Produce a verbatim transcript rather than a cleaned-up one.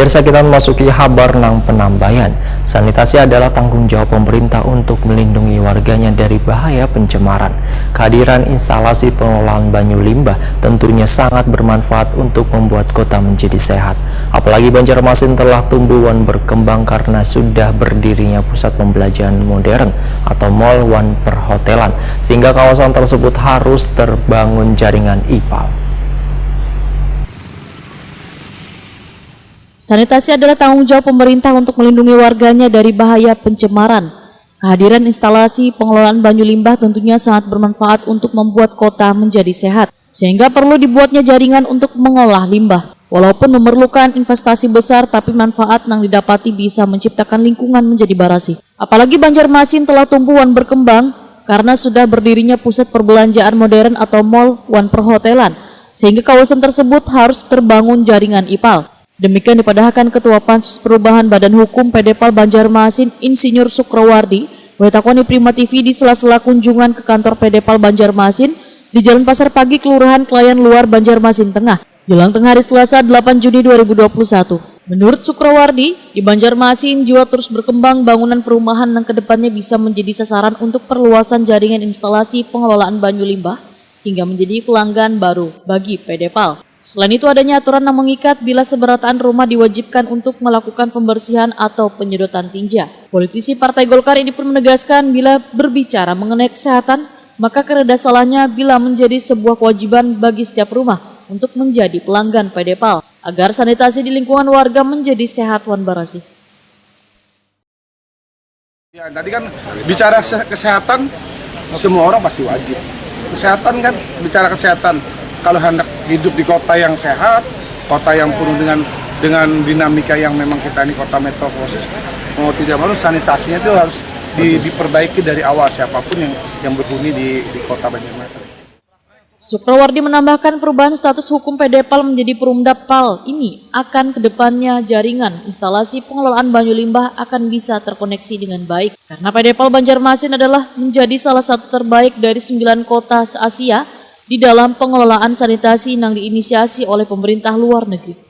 Pemirsa, kita memasuki habar nang penambayan. Sanitasi adalah tanggung jawab pemerintah untuk melindungi warganya dari bahaya pencemaran. Kehadiran instalasi pengelolaan banyu limbah tentunya sangat bermanfaat untuk membuat kota menjadi sehat. Apalagi Banjarmasin telah tumbuh wan berkembang karena sudah berdirinya pusat pembelajaran modern atau mall wan perhotelan, sehingga kawasan tersebut harus terbangun jaringan ipal. Sanitasi adalah tanggung jawab pemerintah untuk melindungi warganya dari bahaya pencemaran. Kehadiran instalasi pengelolaan banyu limbah tentunya sangat bermanfaat untuk membuat kota menjadi sehat, sehingga perlu dibuatnya jaringan untuk mengolah limbah. Walaupun memerlukan investasi besar, tapi manfaat nang didapati bisa menciptakan lingkungan menjadi barasih. Apalagi Banjarmasin telah tumbuh wan berkembang karena sudah berdirinya pusat perbelanjaan modern atau mall wan perhotelan, sehingga kawasan tersebut harus terbangun jaringan ipal. Demikian dipadahakan Ketua Pansus Perubahan Badan Hukum Pedepal Banjarmasin, Insinyur Sukrawardi, wayah takoni Prima T V di sela-sela kunjungan ke kantor Pedepal Banjarmasin di Jalan Pasar Pagi, Kelurahan Kelayan Luar, Banjarmasin Tengah, jelang tengah hari Selasa, delapan Juni dua ribu dua puluh satu. Menurut Sukrawardi, di Banjarmasin jua terus berkembang bangunan perumahan nang kedepannya bisa menjadi sasaran untuk perluasan jaringan instalasi pengelolaan banyu limbah hingga menjadi pelanggan baru bagi Pedepal. Selain itu, adanya aturan yang mengikat bila seberataan rumah diwajibkan untuk melakukan pembersihan atau penyedotan tinja. Politisi Partai Golkar ini pun menegaskan, bila berbicara mengenai kesehatan, maka kada salahnya bila menjadi sebuah kewajiban bagi setiap rumah untuk menjadi pelanggan Pedepal, agar sanitasi di lingkungan warga menjadi sehat wan barasih. Ya, tadi kan bicara se- kesehatan, semua orang pasti wajib. Kesehatan kan, bicara kesehatan. Kalau hendak hidup di kota yang sehat, kota yang penuh dengan dengan dinamika yang memang kita ini kota metropolis, mau tidak mau sanitasinya itu harus di- diperbaiki dari awal, siapapun yang yang berhuni di di kota Banjarmasin. Sukrawardi menambahkan, perubahan status hukum Pedepal menjadi Perumda Pal ini akan kedepannya jaringan instalasi pengelolaan banyu limbah akan bisa terkoneksi dengan baik, karena Pedepal Banjarmasin adalah menjadi salah satu terbaik dari sembilan kota se-Asia di dalam pengelolaan sanitasi yang diinisiasi oleh pemerintah luar negeri.